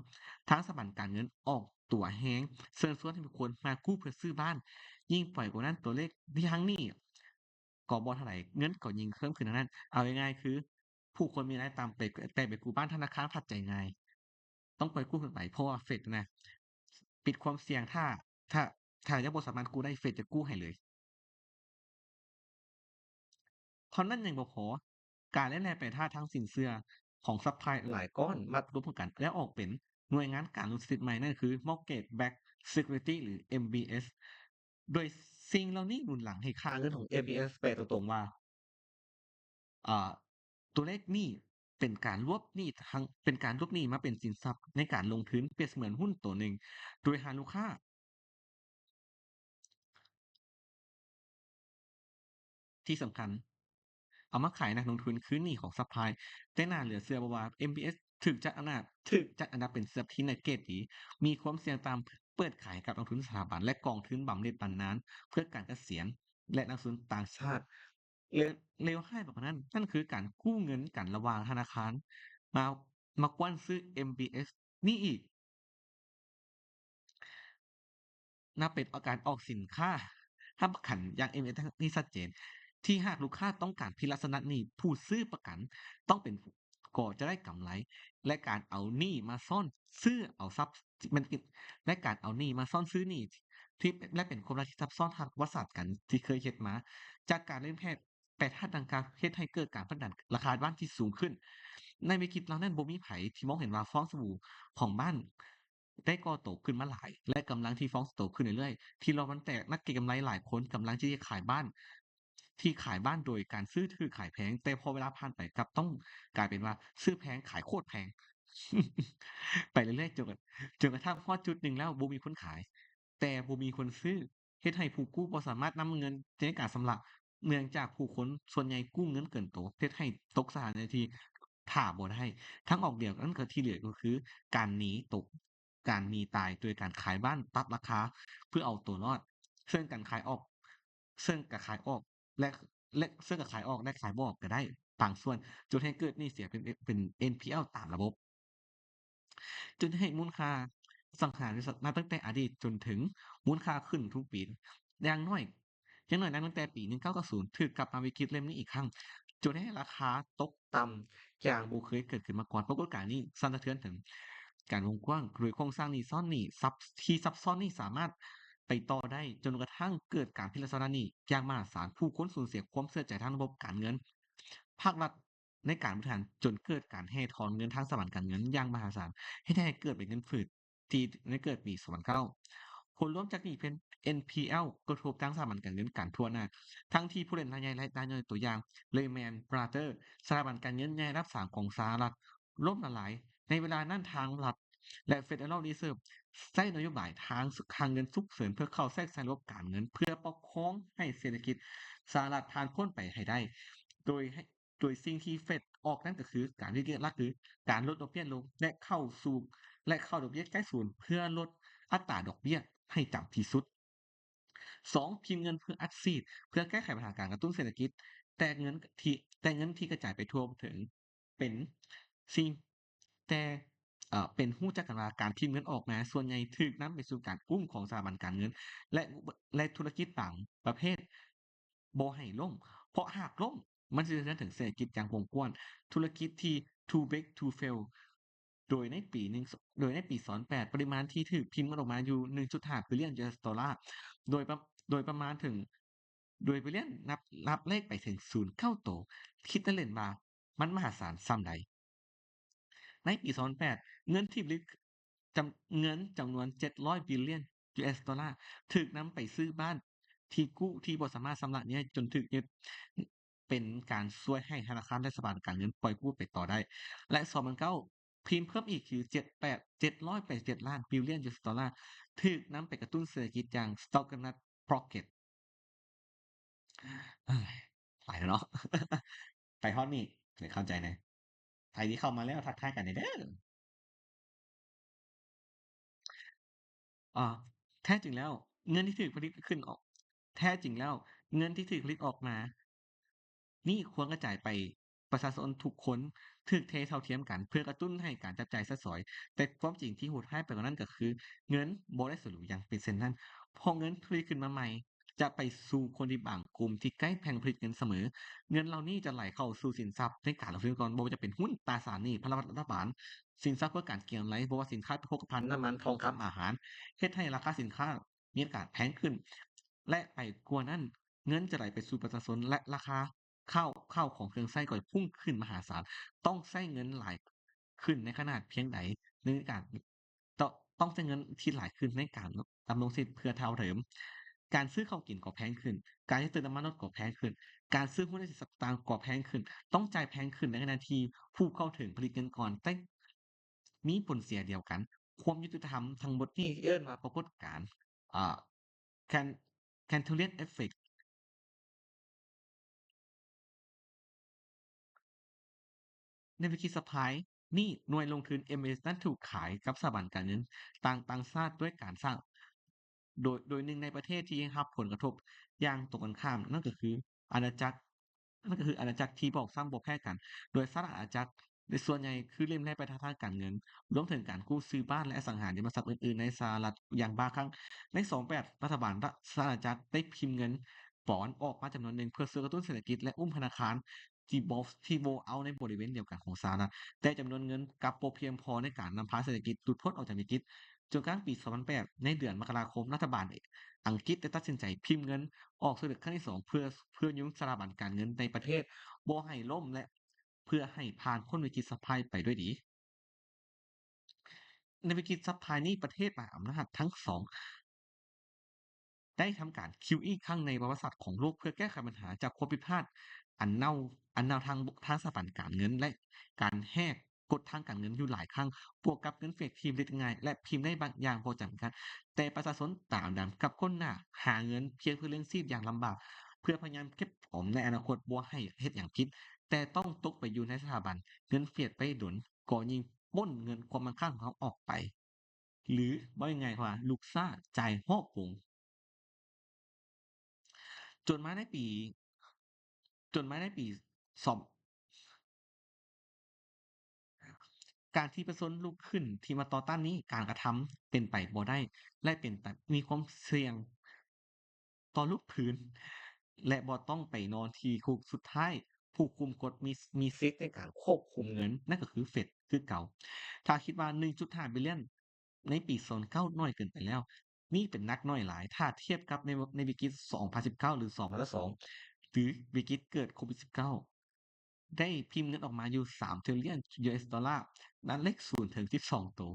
ທາງສະຖາບັນການເງິນອອກຕົວແຮງເຊີນຊວນໃຫ້ຜູ້ຄົນມາກູ້ເພື່ອຊື້ບ້ານ, ຍິ່ງປ່ອຍກວ່ານັ້ນ ຕົວເລກທາງໜີ້ ກໍບໍ່ເທົ່າໃດ, ເງິນກໍຍິ່ງເພີ່ມຂຶ້ນເທົ່ານັ້ນ. ເອົາງ່າຍໆຄື ຜູ້ຄົນມີລາຍໄດ້ຕ່ຳໄປ ແຕ່ໄປກູ້ບ້ານ ທະນາຄານພັດໃຈງ່າຍ, ຕ້ອງໄປກູ້ເພິ່ນໄປ ເພາະວ່າເຟດນະ ປິດຄວາມສ່ຽງ, ຖ້າ ຖ້າ ຖ້າຍັງບໍ່ສາມາດກູ້ໄດ້ ເຟດຈະກູ້ໃຫ້ເລີຍ. ເທົ່ານັ້ນຍັງບໍ່ພໍ, ການແລ່ນແລ່ໄປທາດທາງສິນເຊື່ອຂອງ supply ຫຼາຍກ້ອນມາລວມກັນ ແລ້ວອອກເປັນໜ່ວຍງານການລົງທຶນໃໝ່, ນັ້ນຄື mortgage backed security ຫຼື ເອັມບີເອສ. ໂດຍສິ່ງເຫຼົ່ານີ້ໜູນຫຼັງໃຫ້ຄ່າເງິນຂອງ ເອັມບີເອສ ແປຕົງໆວ່າ ອາ ຕົວເລກນີ້ເປັນການລວບໜີ້ທັງ ເປັນການລວບໜີ້ມາເປັນສິນຊັບໃນການລົງທຶນ, ປຽບສະເໝືອນຫຸ້ນໂຕໜຶ່ງ, ໂດຍຫາລູກຄ້າ ທີ່ສຳຄັນ ເອົາມາຂາຍນັກລົງທຶນຄືໜີ້ຂອງ supply. ແຕ່ໜ້າເຫຼືອເຊື່ອບໍ່ວ່າ ເອັມບີເອສ ຖືກຈັດອັນດັບ ຖືກຈັດອັນດັບເປັນສິນຊັບທີ່ໃນເກຣດດີ, ມີຄວາມສ່ຽງຕ່ຳ, ເປີດຂາຍໃຫ້ກັບນັກລົງທຶນສະຖາບັນ ແລະ ກອງທຶນບຳເນັດບຳນານເພື່ອການກະສຽນ ແລະ ນັກລົງທຶນຕ່າງຊາດ. ເລວ ເລວຮ້າຍໄປກວ່ານັ້ນ, ນັ້ນຄືການກູ້ເງິນກັນລະຫວ່າງທະນາຄານ ມາ ມາກວ້ານຊື້ ເອັມບີເອສ ນີ້ອີກ. ນັບເປັນການອອກສິນຄ້າຮັບປະກັນຢ່າງ ເອັມບີເອສ ທີ່ຊັດເຈນ ທີ່ຫາກລູກຄ້າຕ້ອງການຜິດລັກສະນະນີ້, ຜູ້ຊື້ປະກັນຕ້ອງເປັນກໍຈະໄດ້ກຳໄລ ແລະ ການເອົາໜີ້ມາຊ້ອນຊື້ເອົາຊັບ ແມ່ນ ແລະ ການເອົາໜີ້ມາຊ້ອນຊື້ໜີ້ ທີ່ ແລະ ເປັນຄວາມລັບທີ່ຊັບຊ້ອນທາງປະຫວັດສາດການທີ່ເຄີຍເຮັດມາ. ຈາກການເລ່ນແພ ແປທາດດັ່ງກ່າວເຮັດໃຫ້ເກີດການຜັນຜົນລາຄາບ້ານທີ່ສູງຂຶ້ນ. ໃນວິກິດລາວນັ້ນ ບໍ່ມີໃຜທີ່ມອງເຫັນວ່າຟອງສະບູຂອງບ້ານໄດ້ກໍ່ໂຕຂຶ້ນມາຫຼາຍ ແລະ ກຳລັງທີ່ຟອງໂຕຂຶ້ນເລື້ອຍໆ. ທີ່ລາວມັນແຕກ, ນັກເກັງກຳໄລຫຼາຍຄົນກຳລັງທີ່ຈະຂາຍບ້ານ ທີ່ຂາຍບ້ານໂດຍການຊື້ຖືກຂາຍແພງ, ແຕ່ພໍເວລາຜ່ານໄປ ກັບຕ້ອງກາຍເປັນວ່າຊື້ແພງຂາຍໂຄດແພງ ໄປເລື້ອຍໆ ຈົນ ຈົນກະທັ້ງຮອດຈຸດໜຶ່ງແລ້ວບໍ່ມີຄົນຂາຍ ແຕ່ບໍ່ມີຄົນຊື້. ເຮັດໃຫ້ຜູ້ກູ້ບໍ່ສາມາດນຳເງິນໃນການຊຳລະ, ເນື່ອງຈາກຜູ້ຄົນສ່ວນໃຫຍ່ກູ້ເງິນເກີນໂຕ, ເຮັດໃຫ້ຕົກສະຖານະທີ່ຖ້າບໍ່ໄດ້. ທາງອອກດຽວນັ້ນກໍທີ່ເຫຼືອກໍຄືການໜີຕົກ, ການໜີຕາຍໂດຍການຂາຍບ້ານຕັດລາຄາເພື່ອເອົາຕົວລອດ, ເຊິ່ງການຂາຍອອກ, ເຊິ່ງກະຂາຍອອກ ແລະ ແລະ ເຊິ່ງກະຂາຍອອກ ແລະ ຂາຍບໍ່ອອກກໍໄດ້ບາງສ່ວນ, ຈົນໃຫ້ເກີດໜີ້ເສຍເປັນ ເປັນ ເອັນພີແອລ ຕາມລະບົບ. ຈົນເຮັດໃຫ້ມູນຄ່າອະສັງຫາລິມະຊັບນັບຕັ້ງແຕ່ອະດີດຈົນເຖິງມູນຄ່າຂຶ້ນທຸກປີ ຢ່າງໜ້ອຍ ຢ່າງໜ້ອຍນັບຕັ້ງແຕ່ປີໜຶ່ງເກົ້າເກົ້າສູນ ຖືກກັບມາວິກິດເຫຼົ່ມນີ້ອີກຄັ້ງ, ຈົນເຮັດໃຫ້ລາຄາຕົກຕ່ຳຢ່າງບໍ່ເຄີຍເກີດຂຶ້ນມາກ່ອນ. ປາກົດການນີ້ສັ່ນສະເທືອນເຖິງການວົງກວ້າງ ໂດຍໂຄງສ້າງໜີ້ຊ້ອນໜີ້ຊັບ ທີ່ຊັບຊ້ອນນີ້ສາມາດໄປຕໍ່ໄດ້ ຈົນກະທັ້ງເກີດການຜິດລັກສະນະໜີ້ຢ່າງມະຫາສານ, ຜູ້ຄົນສູນເສຍຄວາມເຊື່ອໃຈທາງລະບົບການເງິນ, ພາກລັດ ໃນການບໍລິຫານ ຈົນເກີດການແຮ່ຖອນເງິນທາງສະຖາບັນການເງິນຢ່າງມະຫາສານ, ເຮັດໃຫ້ເກີດເປັນເງິນຝືດ ປີ ໃນເກີດປີສອງພັນເກົ້າ. ຜົນລວມຈາກໜີ້ເປັນ ເອັນພີແອລ ກະທົບທັງສະຖາບັນການເງິນການທົ່ວໜ້າ ທັງທີ່ຜູ້ຫຼິ້ນລາຍໃຫຍ່ ແລະ ລາຍນ້ອຍຕົວຢ່າງ Lehman Brothers ສະຖາບັນການເງິນໃຫຍ່ອັນດັບສາມຂອງສະຫະລັດ ລົ້ມລະລາຍ. ໃນເວລານັ້ນ ທາງລັດ ແລະ Federal Reserve ໃຊ້ນະໂຍບາຍທາງ ທາງເງິນສຸກເສີນເພື່ອເຂົ້າແຊກໃສ່ລະບົບການເງິນ ເພື່ອປະຄອງໃຫ້ເສດຖະກິດສະຫະລັດຜ່ານພົ້ນໄປໃຫ້ໄດ້ ໂດຍໃຫ້ ໂດຍສິ່ງທີ່ Fed ອອກນັ້ນກໍຄື ການວິທີຫຼັກຄື ການລົດດອກເບ້ຍລົງ ແລະ ເຂົ້າສູ່ ແລະ ເຂົ້າດອກເບ້ຍໃກ້ສູນ ເພື່ອລົດອັດຕາດອກເບ້ຍໃຫ້ຕ່ຳທີ່ສຸດ. ສອງ ພິມເງິນເພື່ອອັດສີດ ເພື່ອແກ້ໄຂບັນຫາການກະຕຸ້ນເສດຖະກິດ, ແຕ່ເງິນທີ່ ແຕ່ເງິນທີ່ກະຈາຍໄປທົ່ວເຖິງ ເປັນສິ່ງ ແຕ່ ເອີ ເປັນຮູ້ຈັກກັນວ່າ ການພິມເງິນອອກມາສ່ວນໃຫຍ່ຖືກນຳໄປສູ່ການອຸ້ມຂອງສະຖາບັນການເງິນ ແລະ ແລະ ທຸລະກິດບາງປະເພດບໍ່ໃຫ້ລົ້ມ, ເພາະຫາກລົ້ມ ມັນຈະກະເທືອນເຖິງເສດຖະກິດຢ່າງກົວມກວນ, ທຸລະກິດທີ່ too big to fail. ໂດຍໃນປີໜຶ່ງ ໂດຍໃນປີສອງພັນແປດ ປະລິມານທີ່ຖືກພິມເງິນອອກມາຢູ່ໜຶ່ງຈຸດຫ້າບິລລຽນຢູເອສໂດລາ, ໂດຍປະ ໂດຍປະມານເຖິງ ໂດຍ billion ນັບ ນັບເລກໄປເຖິງສູນເກົ້າໂຕ, ຄິດເຫຼັ້ນໆວ່າມັນມະຫາສານສ່ຳໃດ. ໃນປີສອງພັນແປດ ເງິນທີ່ຜະລິດ ຈຳ ເງິນຈຳນວນເຈັດຮ້ອຍບິລລຽນຢູເອສໂດລາ ຖືກນຳໄປຊື້ບ້ານທີ່ກູ້ທີ່ບໍ່ສາມາດຊຳລະໜີ້ໄດ້ ຈົນຖືກຍຶດ ເປັນການຊ່ວຍໃຫ້ທະນາຄານ ແລະ ສະຖາບັນການເງິນປ່ອຍກູ້ໄປຕໍ່ໄດ້ ແລະ ສອງພັນເກົ້າ ພິມເພີ່ມອີກຄືເຈັດແປດ ເຈັດຮ້ອຍແປດສິບເຈັດລ້ານບິລລຽນຢູເອສໂດລາ ຖືກນຳໄປກະຕຸ້ນເສດຖະກິດຢ່າງ Stalker Nut Rocket. ເອີຍ ໄປແລ້ວເນາະ ໄປຮອດນີ້ ໄດ້ເຂົ້າໃຈແດ່. ໃຜທີ່ເຂົ້າມາແລ້ວ ທັກທາຍກັນແດ່ເດີ. ອາ ແທ້ຈິງແລ້ວ ເງິນທີ່ຖືກຜະລິດຂຶ້ນອອກ ແທ້ຈິງແລ້ວ ເງິນທີ່ຖືກຜະລິດອອກມານີ້ ຄວນກະຈາຍໄປປະຊາຊົນທຸກຄົນ ຖືກເທເທົ່າທຽມກັນ ເພື່ອກະຕຸ້ນໃຫ້ການຈັບຈ່າຍໃຊ້ສອຍ, ແຕ່ຄວາມຈິງທີ່ໂຫດຮ້າຍໄປກວ່ານັ້ນກໍຄື ເງິນບໍ່ໄດ້ສະຫຼູຢ່າງເປັນເຊັ່ນນັ້ນ, ເພາະເງິນທີ່ຜະລິດຂຶ້ນມາໃໝ່ ຈະໄປສູ່ຄົນທີ່ບາງກຸ່ມທີ່ໃກ້ແຫຼ່ງຜະລິດເງິນສະເໝີ. ເງິນເຫຼົ່ານີ້ຈະໄຫຼເຂົ້າສູ່ສິນຊັບໃນການລົງທຶນກ່ອນ, ບໍ່ວ່າຈະເປັນຫຸ້ນ, ຕາສາໜີ້ພັນທະບັດລັດຖະບານ, ສິນຊັບເພື່ອການເກັງກຳໄລ, ບໍ່ວ່າສິນຄ້າເປັນໂພຄະພັນ, ນ້ຳມັນ, ທອງຄຳ, ອາຫານ, ເຮັດໃຫ້ລາຄາສິນຄ້າມີການແພງຂຶ້ນ ແລະ ໄປກວ່ານັ້ນ, ເງິນຈະໄຫຼໄປສູ່ປະຊາຊົນ ແລະ ລາຄາ ຂ້າວ ຂ້າວຂອງເຄື່ອງໃຊ້ກໍພຸ່ງຂຶ້ນມະຫາສານ. ຕ້ອງໃຊ້ເງິນຫຼາຍຂຶ້ນໃນຂະໜາດພຽງໃດໃນການ ຕ້ອງ ຕ້ອງໃຊ້ເງິນທີ່ຫຼາຍຂຶ້ນໃນການດຳລົງຊີບເພື່ອເທົ່າເທີມ. ການຊື້ເຂົ້າກິນກໍແພງຂຶ້ນ, ການຈະເຕີມນ້ຳມັນລົດກໍແພງຂຶ້ນ, ການຊື້ຫຸ້ນ ແລະ ສິນຊັບຕ່າງໆກໍແພງຂຶ້ນ, ຕ້ອງຈ່າຍແພງຂຶ້ນໃນຂະນະທີ່ຜູ້ເຂົ້າເຖິງຜະລິດເງິນກ່ອນ ແຕ່ມີຜົນເສຍດຽວກັນ. ຄວາມຍຸຕິທຳທັງໝົດນີ້ເອີ້ນວ່າປາກົດການ ອ່າ Can- Cantillon Effect. ໃນວິກິດ Subprime ນີ້ ໜ່ວຍລົງທຶນ ເອັມເອສ ນັ້ນຖືກຂາຍກັບສະຖາບັນການເງິນຕ່າງ ຕ່າງຊາດດ້ວຍການສ້າງ ໂດຍ ໂດຍໜຶ່ງໃນປະເທດທີ່ຮັບຜົນກະທົບຢ່າງຕົງກັນຂ້າມ ນັ້ນກໍຄືອານາຈັກ ນັ້ນກໍຄືອານາຈັກທີ່ບອບຊ້ຳບໍ່ແພ້ກັນ ໂດຍສະຫະລັດອານາຈັກ ໃນສ່ວນໃຫຍ່ຄືຫຼິ້ນໄຫຼໄປທາງດ້ານການເງິນ, ລວມເຖິງການກູ້ຊື້ບ້ານ ແລະ ອະສັງຫາລິມະຊັບອື່ນໆໃນສະຫະລັດຢ່າງບ້າຄັ້ງ. ໃນສອງພັນແປດ ລັດຖະບານສະຫະລັດອານາຈັກໄດ້ພິມເງິນປອນອອກມາຈຳນວນໜຶ່ງ ເພື່ອຊ່ວຍກະຕຸ້ນເສດຖະກິດ ແລະ ອຸ້ມທະນາຄານທີ່ Bauble ທີ່ Bailout ໃນບໍລິເວນດຽວກັນຂອງສະຫະລັດ, ແຕ່ຈຳນວນເງິນກັບບໍ່ພຽງພໍໃນການນຳພາເສດຖະກິດຫຼຸດພົ້ນອອກຈາກວິກິດ. ຈົນກະທັ້ງປີສອງພັນແປດ ໃນເດືອນມະກະລາຄົມ ລັດຖະບານອັງກິດໄດ້ຕັດສິນໃຈພິມເງິນອອກເທື່ອເລືອກຄັ້ງທີສອງ ເພື່ອ ເພື່ອຍຸງສະຖາບັນການເງິນໃນປະເທດບໍ່ໃຫ້ລົ້ມ ແລະ ເພື່ອໃຫ້ຜ່ານພົ້ນວິກິດ Subprime ໄປດ້ວຍດີ. ໃນວິກິດ Subprime ນີ້ ປະເທດມະຫາອຳນາດທັງສອງ ໄດ້ທຳການ QE ຄັ້ງໃນປະຫວັດສາດຂອງໂລກ ເພື່ອແກ້ໄຂບັນຫາຈາກຄວາມຜິດພາດອັນເນົ່າ ອັນເນົ່າທາງ ທາງສະຖາບັນການເງິນ ແລະ ການແຫກກົດທາງການເງິນຢູ່ຫຼາຍຄັ້ງ, ບວກກັບເງິນເຟດທີ່ຜະລິດງ່າຍ ແລະ ພິມໄດ້ບາງຢ່າງບໍ່ຈຳກັດ, ແຕ່ປະຊາຊົນຕາດຳໆກັບກົ້ນໜ້າຫາເງິນພຽງເພື່ອລ້ຽງຊີບຢ່າງລຳບາກ ເພື່ອພະຍາຍາມເກັບອອມໃນອະນາຄົດບໍ່ໃຫ້ເຮັດຫຍັງຜິດ, ແຕ່ຕ້ອງຕົກໄປຢູ່ໃນສະຖາບັນເງິນເຟດໄປດົນ ກໍຍິ່ງປ້ນເງິນຄວາມໝັ້ນຄັ່ງຂອງເຮົາອອກໄປ. ຫຼື ເວົ້າງ່າຍໆວ່າ ລູກຊ້າຈ່າຍຮອບກົງ. ຈົນມາໃນປີ ຈົນມາໃນປີສອງ ການທີ່ປະຊາຊົນລຸກຂຶ້ນທີ່ມາຕໍ່ຕ້ານນີ້ ການກະທຳເປັນໄປບໍ່ໄດ້ ແລະ ເປັນໄປ ມີຄວາມສ່ຽງຕໍ່ລູກພື້ນ ແລະ ບໍ່ຕ້ອງໄປນອນທີ່ຄຸກ. ສຸດທ້າຍ ຜູ້ຄຸມກົດມີ ມີສິດໃນການຄວບຄຸມເງິນ ນັ້ນກໍຄື Fed ຄືເກົ່າ. ຖ້າຄິດວ່າໜຶ່ງຈຸດຫ້າບິລລຽນ ໃນປີສອງພັນເກົ້າໜ້ອຍເກີນໄປແລ້ວ, ນີ້ເປັນໜັກໜ້ອຍຫຼາຍ ຖ້າທຽບກັບໃນ ໃນວິກິດສອງພັນສິບເກົ້າ ຫຼື ສອງພັນຊາວສອງ ຫຼື ວິກິດເກີດໂຄວິດສິບເກົ້າ ໄດ້ພິມເງິນອອກມາຢູ່ສາມທຣິລຽນຢູເອສໂດລາ ນັບເລກສູນເຖິງສິບສອງໂຕ.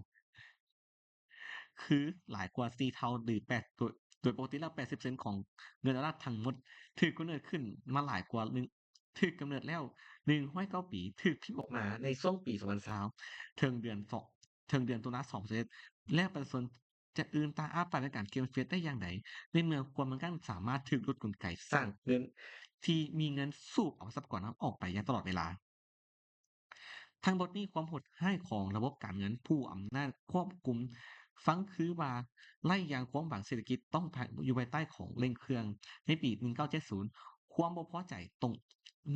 ຄືຫຼາຍກວ່າສີ່ເທົ່າ ຫຼື ແປດ ໂດຍ ໂດຍປົກກະຕິແລ້ວ ແປດສິບເປີເຊັນຂອງເງິນໂດລາທັງໝົດ ຖືກກຳເນີດຂຶ້ນມາຫຼາຍກວ່າໜຶ່ງ ຖືກກຳເນີດແລ້ວໜຶ່ງຮ້ອຍເກົ້າປີ ຖືກພິມອອກມາໃນຊ່ວງປີສອງພັນຊາວ ເຖິງເດືອນ ເຖິງເດືອນຕຸລາສອງພັນຊາວເອັດ ແລະ ປະຊາຊົນຈະອື່ນຕາອ້າປາກໃນການເກັບເງິນໄຟໄດ້ຢ່າງໃດ ໃນເມື່ອຄວາມຕ້ອງການສາມາດຖືກຫຼຸດກົນໄກສ້າງເງິນ ທີ່ມີເງິນສູບເອົາຊັບກອນອອກໄປຢ່າງຕະຫຼອດເວລາ. ທັງໝົດນີ້ຄວາມໂຫດຮ້າຍຂອງລະບົບການເງິນ ຜູ້ອຳນາດຄວບຄຸມຟັງຄືວ່າໄຮ້ຢ່າງຄວາມຫວັງເສດຖະກິດ ຕ້ອງພາ ຢູ່ພາຍໃຕ້ຂອງເລັ່ງເຄື່ອງໃນປີໜຶ່ງເກົ້າເຈັດສູນ ຄວາມບໍ່ພໍໃຈຕົງ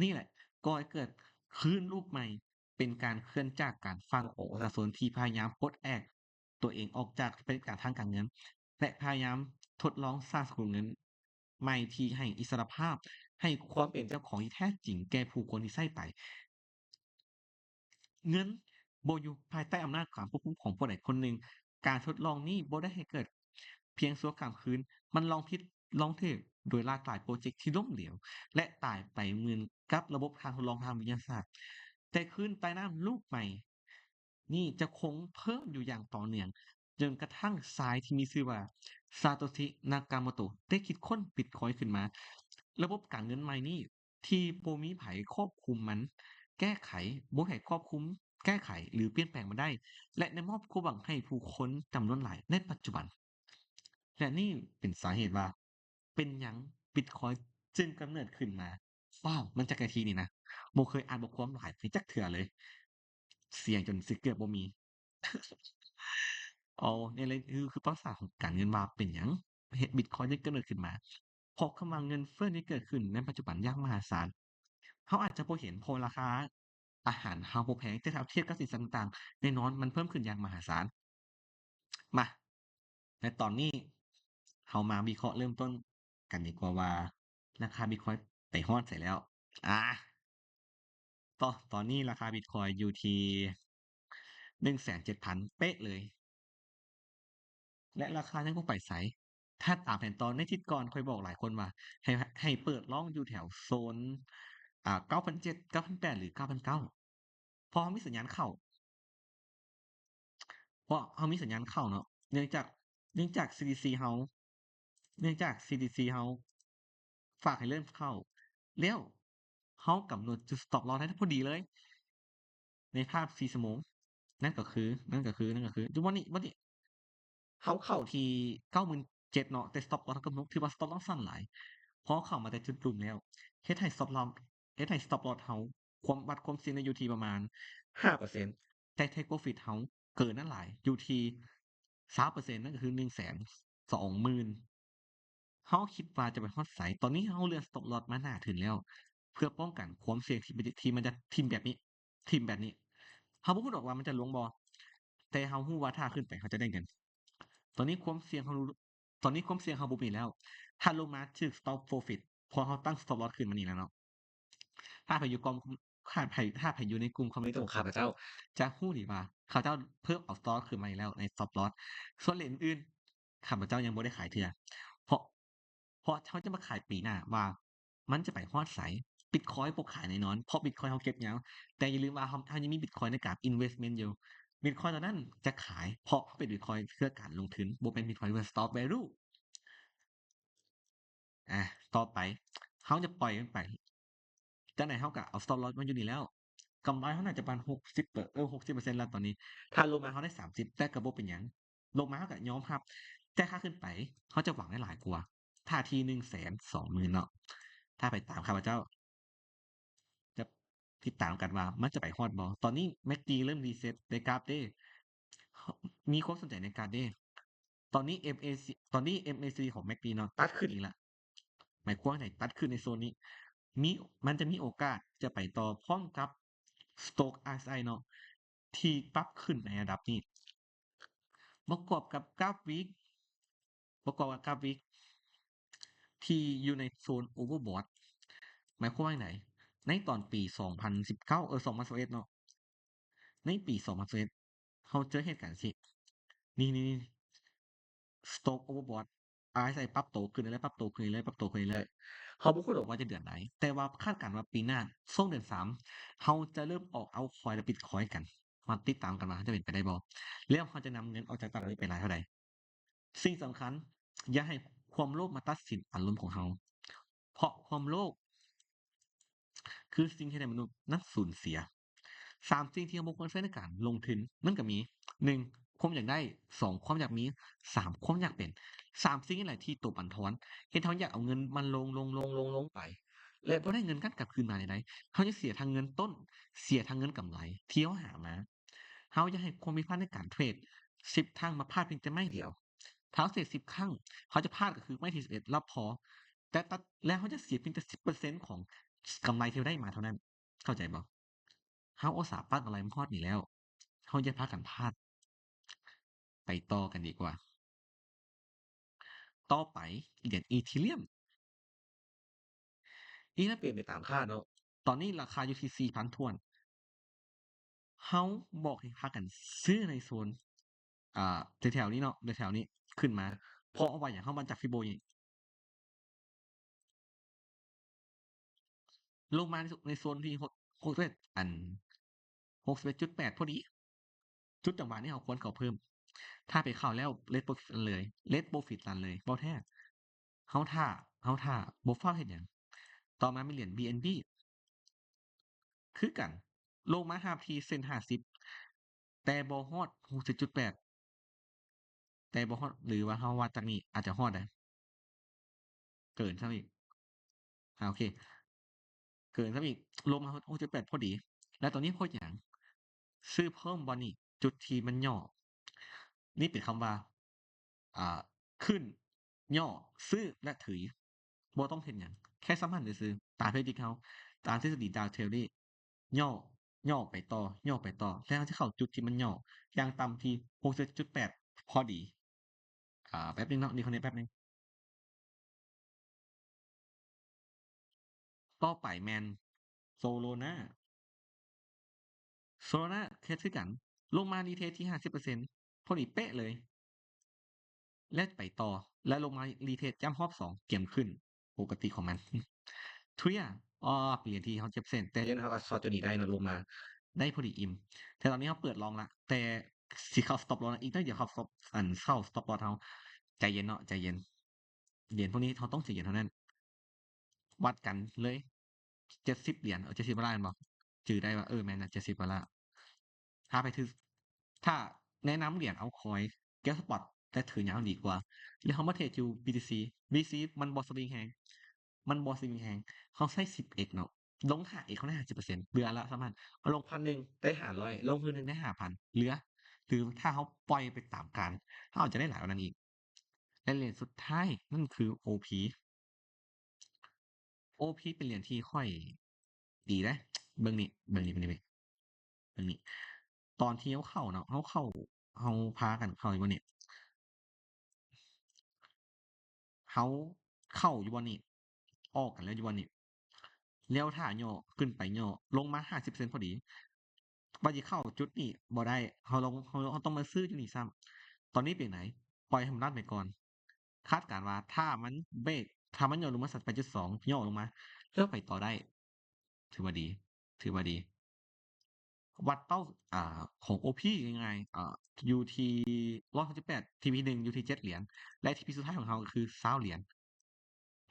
ນີ້ແຫຼະ ກໍໃຫ້ເກີດຄື້ນລູກໃໝ່ ເປັນການເຄື່ອນຈາກການຟັງຂອງປະຊາຊົນທີ່ພະຍາຍາມປົດແອກຕົວເອງອອກຈາກເຜດການທາງການເງິນ ແລະ ພະຍາຍາມທົດລອງສ້າງສະກຸນເງິນໃໝ່ທີ່ໃຫ້ອິດສະຫຼະພາບ ໃຫ້ຄວາມເປັນເຈົ້າຂອງທີ່ແທ້ຈິງແກ່ຜູ້ຄົນທີ່ໃຊ້ໄປ. ເງິນບໍ່ຢູ່ພາຍໃຕ້ອຳນາດການຄວບຄຸມຂອງຜູ້ໃດຄົນໜຶ່ງ. ການທົດລອງນີ້ບໍ່ໄດ້ໃຫ້ເກີດພຽງຊົ່ວຂ້າມຄືນ, ມັນລອງຜິດລອງຖືກໂດຍຫຼາກຫຼາຍໂປຣເຈັກທີ່ລົ້ມເຫຼວ ແລະ ຕາຍໄປເໝືອນກັບລະບົບການທົດລອງທາງວິທະຍາສາດ. ແຕ່ຄື້ນໃຕ້ນ້ຳລູກໃໝ່ນີ້ຈະຄົງເພີ່ມຢູ່ຢ່າງຕໍ່ເນື່ອງ ຈົນກະທັ້ງຊາຍທີ່ມີຊື່ວ່າ ຊາໂຕຊິ ນາກາໂມໂຕະ ໄດ້ຄິດຄົ້ນບິດຄອຍຂຶ້ນມາ. ລະບົບການເງິນໃໝ່ນີ້ ທີ່ບໍ່ມີໃຜຄວບຄຸມມັນ, ແກ້ໄຂ, ບໍ່ມີໃຜຄວບຄຸມ, ແກ້ໄຂ ຫຼື ປ່ຽນແປງມັນໄດ້ ແລະ ໄດ້ມອບຄວາມຫວັງໃຫ້ຜູ້ຄົນຈຳນວນຫຼາຍໃນປັດຈຸບັນ. ແລະ ນີ້ເປັນສາເຫດວ່າ ເປັນຫຍັງບິດຄອຍຈຶ່ງກຳເນີດຂຶ້ນມາ. ວ້າວ ມັນຈັກນາທີນີ້ນະ, ບໍ່ເຄີຍອ່ານບົດຄວາມຫຼາຍປານນີ້ຈັກເທື່ອເລີຍ. ສຽງຈົນຊິເກືອບບໍ່ມີ. ໂອ້ ນີ້ເລີຍ ຄື ຄືປະຫວັດສາດຂອງການເງິນວ່າເປັນຫຍັງເຮັດບິດຄອຍຈຶ່ງກຳເນີດຂຶ້ນມາ. ເພາະຄຳວ່າເງິນເຟີ້ທີ່ເກີດຂຶ້ນໃນປັດຈຸບັນຢ່າງມະຫາສານ. ເຮົາອາດຈະບໍ່ເຫັນ ເພາະລາຄາອາຫານເຮົາບໍ່ແພງ, ແຕ່ຖ້າທຽບກັບສິນຊັບຕ່າງໆ ແນ່ນອນມັນເພີ່ມຂຶ້ນຢ່າງມະຫາສານ. ມາ ໃນຕອນນີ້ເຮົາມາວິເຄາະເລີ່ມຕົ້ນກັນດີກວ່າວ່າ ລາຄາບິດຄອຍໄປຮອດໃສແລ້ວ. ອາ ຕອນ ຕອນນີ້ລາຄາບິດຄອຍຢູ່ທີ່ໜຶ່ງແສນເຈັດພັນເປະເລີຍ ແລະ ລາຄາຍັງບໍ່ໄປໃສ. ຖ້າຕາມແຜນຕໍ່ໃນທິດກ່ອນ ຂ້ອຍບອກຫຼາຍຄົນວ່າ ໃຫ້ ໃຫ້ເປີດລອງຢູ່ແຖວໂຊນ ອາ ເກົ້າພັນເຈັດ ເກົ້າພັນແປດ ຫຼື ເກົ້າພັນເກົ້າ ເພາະເຮົາມີສັນຍານເຂົ້າ ເພາະເຮົາມີສັນຍານເຂົ້າເນາະ ເນື່ອງຈາກ ເນື່ອງຈາກ CDC ເຮົາ ເນື່ອງຈາກ CDC ເຮົາຝາກໃຫ້ເລີ່ມເຂົ້າ ແລ້ວເຮົາກຳນົດຈຸດ stop loss ໄວ້ພໍດີເລີຍ ໃນພາບສີ່ຊົ່ວໂມງ. ນັ້ນກໍຄື ນັ້ນກໍຄື ນັ້ນກໍຄື ຢູ່ບ່ອນນີ້ ບ່ອນນີ້ ເຮົາເຂົ້າທີ່ເກົ້າໝື່ນເຈັດເນາະ ແຕ່ stop loss ເຮົາກຳນົດ ຖືວ່າ stop loss ສັ້ນຫຼາຍ. ພໍເຂົ້າມາແຕ່ຈຸດລຸ່ມແລ້ວ ເຮັດໃຫ້ stop loss ເຮັດໃຫ້ stop loss ເຮົາ ຄວາມ ວັດຄວາມສ່ຽງໄດ້ຢູ່ທີ່ປະມານຫ້າເປີເຊັນ ແຕ່ take profit ເຮົາເກີນນັ້ນຫຼາຍ ຢູ່ທີ່ຊາວເປີເຊັນ ນັ້ນກໍຄືໜຶ່ງແສນສອງໝື່ນ. ເຮົາຄິດວ່າຈະໄປຮອດໃສ? ຕອນນີ້ເຮົາເລື່ອນ stop loss ມາໜ້າທຶນແລ້ວ ເພື່ອປ້ອງກັນຄວາມສ່ຽງທີ່ ທີ່ມັນຈະຖິ້ມແບບນີ້ ຖິ້ມແບບນີ້. ເຮົາບໍ່ຮູ້ດອກວ່າມັນຈະລົງບໍ່ ແຕ່ເຮົາຮູ້ວ່າຖ້າຂຶ້ນໄປເຮົາຈະໄດ້ເງິນ. ຕອນນີ້ຄວາມສ່ຽງເຮົາ ຕອນນີ້ຄວາມສ່ຽງເຮົາບໍ່ມີແລ້ວ. ຖ້າລົງມາຖືກ stop profit ເພາະເຮົາຕັ້ງ stop loss ຂຶ້ນມານີ້ແລ້ວເນາະ. ຖ້າໃຜຢູ່ກ່ອມ ຖ້າໃຜ ຖ້າໃຜຢູ່ໃນກຸ່ມຄອມມູນິດຂອງຂ້າພະເຈົ້າ ຈະຮູ້ດີວ່າຂ້າພະເຈົ້າເພີ່ມເອົາ stop ຂຶ້ນມາອີກແລ້ວໃນ stop loss. ສ່ວນເລນອື່ນໆ ຂ້າພະເຈົ້າຍັງບໍ່ໄດ້ຂາຍເທື່ອ ເພາະ ເພາະເຮົາຈະມາຂາຍປີໜ້າວ່າມັນຈະໄປຮອດໃສ. Bitcoin ບໍ່ຂາຍແນ່ນອນ ເພາະ Bitcoin ເຮົາເກັບຍາວ. ແຕ່ຢ່າລືມວ່າເຮົາ ເຮົາຍັງມີ Bitcoin ໃນການ investment ຢູ່. Bitcoin ຕອນນັ້ນຈະຂາຍ ເພາະເຮົາເປັນ Bitcoin ເພື່ອການລົງທຶນ ບໍ່ແມ່ນ Bitcoin ເພື່ອ stock value. ອາ ຕໍ່ໄປ ເຮົາຈະປ່ອຍມັນໄປ. ຈັ່ງໃດເຮົາກໍເອົາ stop loss ມາຢູ່ນີ້ແລ້ວ. ກຳໄລເຮົາໜ້າຈະປະມານຫົກສິບ ເອີ ຫົກສິບເປີເຊັນແລ້ວຕອນນີ້. ຖ້າລົງມາເຮົາໄດ້ສາມສິບ ແຕ່ກໍບໍ່ເປັນຫຍັງ. ລົງມາເຮົາກໍຍອມຮັບ. ແຕ່ຖ້າຂຶ້ນໄປ ເຮົາຈະຫວັງໄດ້ຫຼາຍກວ່າ. ຖ້າທີ່ໜຶ່ງແສນສອງໝື່ນເນາະ. ຖ້າໄປຕາມຂ້າພະເຈົ້າ ຈະຕິດຕາມກັນວ່າມັນຈະໄປຮອດບໍ່. ຕອນນີ້ MACD ເລີ່ມ reset ໃນກາຟເດ ມີຄວາມສົນໃຈໃນກາຟເດ. ຕອນນີ້ MAC ຕອນນີ້ MACD ຂອງ MACD ເນາະ ຕັດຂຶ້ນອີກລະ. ໝາຍຄວາມວ່າໃດ? ຕັດຂຶ້ນໃນໂຊນນີ້ ມີ ມັນຈະມີໂອກາດຈະໄປຕໍ່ພ້ອມກັບ Stochx RSI ເນາະ ທີ່ປັບຂຶ້ນໃນລະດັບນີ້ ປະກອບກັບກາຟວິກ ປະກອບກັບກາຟວິກທີ່ຢູ່ໃນໂຊນ overbought. ໝາຍຄວາມວ່າຈັ່ງໃດ? ໃນຕອນປີສອງພັນສິບເກົ້າ ເອີ ສອງພັນຊາວເອັດເນາະ ໃນປີສອງພັນຊາວເອັດ ເຮົາເຈີເຫດການຈັ່ງຊີ້ ນີ້ ນີ້ Stochx overbought RSI ປັບໂຕຂຶ້ນເລື້ອຍໆ ປັບໂຕຂຶ້ນເລື້ອຍໆ ປັບໂຕຂຶ້ນເລື້ອຍໆ. ເຮົາບໍ່ຮູ້ດອກວ່າຈະເດືອນໃດ ແຕ່ວ່າຄາດການວ່າປີໜ້າ ຊ່ວງເດືອນສາມ ເຮົາຈະເລີ່ມອອກ altcoin ແລະ Bitcoin ກັນ. ມາຕິດຕາມກັນວ່າຈະເປັນໄປໄດ້ບໍ່ ແລ້ວເຮົາຈະນຳເງິນອອກຈາກຕະຫຼາດນີ້ໄປຫຼາຍເທົ່າໃດ. ສິ່ງສຳຄັນ, ຢ່າໃຫ້ຄວາມໂລບມາຕັດສິນອາລົມຂອງເຮົາ, ເພາະຄວາມໂລບຄືສິ່ງທີ່ເຮັດໃຫ້ມະນຸດນັ້ນສູນເສຍ. ສາມສິ່ງທີ່ເຮົາບໍ່ຄວນໃຊ້ໃນການລົງທຶນ ມັນກໍມີ ໜຶ່ງ ຄວາມຢາກໄດ້, ສອງ ຄວາມຢາກມີ, ສາມ ຄວາມຢາກເປັນ. ສາມສິ່ງນີ້ແຫຼະທີ່ຕົວບັ່ນທອນ ເຮັດໃຫ້ເຮົາຢາກເອົາເງິນມັນລົງ ລົງ ລົງ ລົງ ລົງໄປ ແລະ ບໍ່ໄດ້ເງິນກັນກັບຄືນມາໃດໆ. ເຮົາຈະເສຍທັງເງິນຕົ້ນ, ເສຍທັງເງິນກຳໄລທີ່ເຮົາຫາມາ. ເຮົາຢ່າໃຫ້ຄວາມຜິດພາດໃນການເທຣດສິບຄັ້ງມາພາດພຽງແຕ່ໄມ້ດຽວ. ຖ້າເຮົາເສຍສິບຄັ້ງ, ເຮົາຈະພາດກໍຄືໄມ້ທີສິບເອັດ ແລ້ວພໍ, ແຕ່ຕັດ ແລ້ວເຮົາຈະເສຍພຽງແຕ່ສິບເປີເຊັນຂອງກຳໄລທີ່ເຮົາໄດ້ມາເທົ່ານັ້ນ. ເຂົ້າໃຈບໍ່? ເຮົາອຸດສ່າປັກກຳໄລມາຮອດນີ້ແລ້ວ, ເຮົາຢ່າພາກັນພາດ. ໄປຕໍ່ກັນດີກວ່າ. ຕໍ່ໄປ ຫຼຽນອີເທີຣຽມ. ອີເທີຣຽມເປັນໄປຕາມຄາດເນາະ, ຕອນນີ້ລາຄາຢູ່ທີ່ສີ່ພັນຖ້ວນ. ເຮົາບອກໃຫ້ພາກັນຊື້ໃນໂຊນ ອ່າ ແຖວໆນີ້ເນາະ, ແຖວໆນີ້ຂຶ້ນມາ. ເພາະວ່າຫຍັງ? ເຮົາມາຈາກຟີໂບນີ້ ລົງມາໃນ ໃນໂຊນທີ່ຫົກ ຫົກສິບເອັດ ອັນ ຫົກສິບເອັດຈຸດແປດ ພໍດີ. ຈຸດຈັງຫວະນີ້ເຮົາຄວນເຂົ້າເພີ່ມ. ຖ້າໄປເຂົ້າແລ້ວ ເລດໂປຣຟິດລັນເລີຍ, ເລດໂປຣຟິດລັນເລີຍ. ເວົ້າແທ້. ເຮົາຖ້າ, ເຮົາຖ້າ, ບໍ່ຟ້າວເຮັດຫຍັງ. ຕໍ່ມາແມ່ນຫຼຽນບີເອັນບີ ຄືກັນ, ລົງມາຮັບທີ່ເສັ້ນຫ້າສິບ ແຕ່ບໍ່ຮອດຫົກສິບເຈັດຈຸດແປດ ແຕ່ບໍ່ຮອດ ຫຼືວ່າເຮົາວັດຈາກນີ້ອາດຈະຮອດໄດ໋ ເກີນຊ້ຳອີກ. ອາ ໂອເຄ ເກີນຊ້ຳອີກ, ລົງມາຫົກສິບເຈັດຈຸດແປດ ພໍດີ. ແລ້ວຕອນນີ້ເພາະຫຍັງ? ຊື້ເພີ່ມບ່ອນນີ້, ຈຸດທີ່ມັນຫຍໍ້. ນີ້ເປັນຄຳວ່າ ອ່າ ຂຶ້ນ, ຫຍໍ້, ຊື້ ແລະ ຖື. ບໍ່ຕ້ອງເຮັດຫຍັງ, ແຄ່ສຳພັນຊື່ໆ. ຕາມເທກນິກເຮົາ, ຕາມທິດສະດີດາວເທຣດ ຫຍໍ້, ຫຍໍ້ໄປຕໍ່, ຫຍໍ້ໄປຕໍ່ ແລ້ວເຮົາຈະເຂົ້າຈຸດທີ່ມັນຫຍໍ້ ຢ່າງຕ່ຳທີ່ຫົກສິບເຈັດຈຸດແປດ ພໍດີ. ອ່າ ແປັບໜຶ່ງເນາະ, ຣີຄອນເນັກແປັບໜຶ່ງ. ຕໍ່ໄປແມ່ນໂຊໂລນາ. ໂຊໂລນາເຮັດຄືກັນ, ລົງມາຣີເທສທີ່ຫ້າສິບເປີເຊັນ ພໍດີເປະເລີຍ ແລະ ໄປຕໍ່ ແລະ ລົງມາຣີເທສຢ້ຳຮອບສອງ ກຽມຂຶ້ນປົກກະຕິຂອງມັນ. ເທຣຍ ອໍ ເປັນຫຼຽນທີ່ເຮົາຈັບເສັ້ນ, ແຕ່ເຮົາກໍຊັອດຕົວນີ້ໄດ້ເນາະ, ລົງມາໄດ້ພໍດີອີ່ມ. ແຕ່ຕອນນີ້ເຮົາເປີດລອງລະ, ແຕ່ຊິເຂົ້າສະຕັອບລອສລະ, ອີກໜ້ອຍດຽວເຂົ້າສະຕັອບ ອັນ ເຂົ້າສະຕັອບລອສເຮົາ. ໃຈເຢັນເນາະ, ໃຈເຢັນ. ຫຼຽນພວກນີ້ເຮົາຕ້ອງໃຈເຢັນເທົ່ານັ້ນ. ວັດກັນເລີຍ ເຈັດສິບຫຼຽນ, ເອີ ເຈັດສິບໂດລາແມ່ນບໍ່? ຈື່ໄດ້ວ່າ ເອີ ແມ່ນລະ ເຈັດສິບໂດລາ. ຖ້າໄປຖື ຖ້າແນະນຳຫຼຽນເອົາຄອຍ ເກັບສະປອດ ແລະ ຖືຍາວດີກວ່າ. ແລ້ວເຮົາມາເທຣດຢູ່ບີທີຊີ, ບີທີຊີມັນບໍ່ສະວິງແຮງ, ມັນບໍ່ສະວິງແຮງ. ເຮົາໃຊ້ສິບເອັກເນາະ, ລົງຫ້າເອັກ ເຮົາໄດ້ຫ້າສິບເປີເຊັນ, ເດືອນລະສາມພັນ, ເຮົາລົງພັນໜຶ່ງ ໄດ້ຫ້າຮ້ອຍ, ລົງຄືນໜຶ່ງໄດ້ຫ້າພັນ ເຫຼືອ, ຫຼື ຖ້າເຮົາປ່ອຍໄປຕາມການ ເຮົາອາດຈະໄດ້ຫຼາຍກວ່ານັ້ນອີກ. ແລະ ຫຼຽນສຸດທ້າຍນັ້ນຄືໂອພີ. ໂອພີເປັນຫຼຽນທີ່ຂ້ອຍດີເດ້. ເບິ່ງນີ້, ເບິ່ງນີ້, ເບິ່ງນີ້, ເບິ່ງນີ້. ຕອນທີ່ເຮົາເຂົ້າເນາະ, ເຮົາເຂົ້າ, ເຮົາພາກັນເຂົ້າຢູ່ບ່ອນນີ້, ເຮົາເຂົ້າຢູ່ບ່ອນນີ້, ອອກກັນແລ້ວຢູ່ບ່ອນນີ້, ແລ້ວຖ້າຫຍໍ້, ຂຶ້ນໄປຫຍໍ້, ລົງມາຫ້າສິບເປີເຊັນພໍດີ. ວ່າຊິເຂົ້າຈຸດນີ້ບໍ່ໄດ້, ເຮົາລອງ, ເຮົາ, ເຮົາຕ້ອງມາຊື້ຢູ່ນີ້ຊ້ຳ. ຕອນນີ້ເປັນໃດ? ປ່ອຍໃຫ້ມັນລັນໄປກ່ອນ. ຄາດການວ່າຖ້າມັນເບຣກ, ຖ້າມັນຫຍໍ້ລົງມາ ໄປຈຸດສອງ ຫຍໍ້ລົງມາ ແລ້ວໄປຕໍ່ໄດ້, ຖືວ່າດີ, ຖືວ່າດີ. ວັດເປົ້າ, ອ່າ, ຂອງໂອພີງ່າຍໆ, ອ່າ, ຢູ່ທີ່ຮ້ອຍຫົກສິບແປດ, ທີພີໜຶ່ງຢູ່ທີ່ເຈັດຫຼຽນ ແລະ ທີພີສຸດທ້າຍຂອງເຮົາກໍຄືຊາວຫຼຽນ.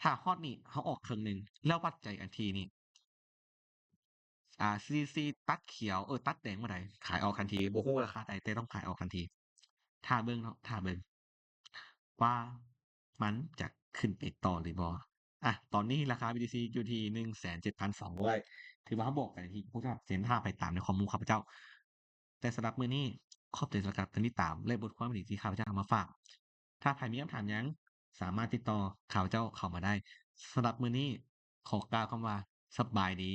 ຖ້າຮອດນີ້ເຮົາອອກເຄິ່ງໜຶ່ງ ແລ້ວວັດໃຈກັນທີ່ນີ້. ອ່າ ຊີທີຊີ ຕັດຂຽວ, ເອີ ຕັດແດງເມື່ອໃດ ຂາຍອອກທັນທີ, ບໍ່ຮູ້ລາຄາໃດ ແຕ່ຕ້ອງຂາຍອອກທັນທີ. ຖ້າເບິ່ງເນາະ, ຖ້າເບິ່ງວ່າມັນຈະຂຶ້ນໄປຕໍ່ຫຼືບໍ່. ອ່ະ ຕອນນີ້ລາຄາບີທີຊີຢູ່ທີ່ໜຶ່ງແສນເຈັດພັນສອງຮ້ອຍ, ຖືວ່າເຮົາບວກໄປທີ່ຫົກສິບເປີເຊັນ ຖ້າໄປຕາມໃນຂໍ້ມູນຂ້າພະເຈົ້າ. ແຕ່ສຳລັບມື້ນີ້ ຂອບໃຈສຳລັບການຕິດຕາມ ແລະ ບົດຄວາມດີທີ່ຂ້າພະເຈົ້າເອົາມາຝາກ. ຖ້າໃຜມີຄຳຖາມຫຍັງ ສາມາດຕິດຕໍ່ຂ້າພະເຈົ້າເຂົ້າມາໄດ້. ສຳລັບມື້ນີ້ ຂໍກ່າວຄຳວ່າ ສະບາຍດີ.